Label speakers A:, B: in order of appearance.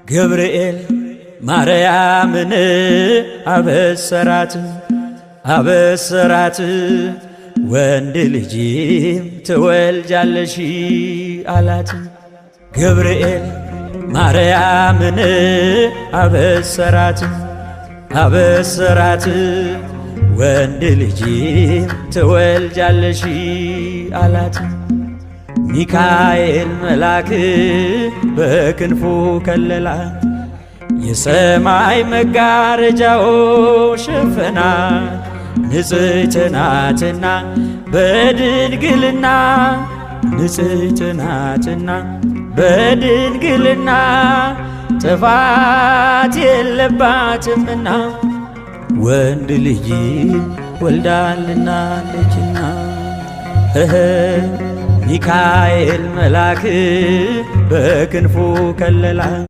A: ገብርኤል ማርያምን አበሰራት አበሰራት ወንድ ልጅም ትወልጃለሽ አላት። ገብርኤል ማርያምን አበሰራት አበሰራት ወንድ ልጅም ትወልጃለሽ አላት። ሚካኤል መልአክ በክንፉ ከለላት፣ የሰማይ መጋረጃው ሸፈናት። ንጽሕት ናትና በድንግልና ንጽሕት ናትና በድንግልና ጥፋት የለባትምና ወንድ ልጅ ወልዳልናለችና። ሚካኤል መልአክ በክንፉ ከለላ።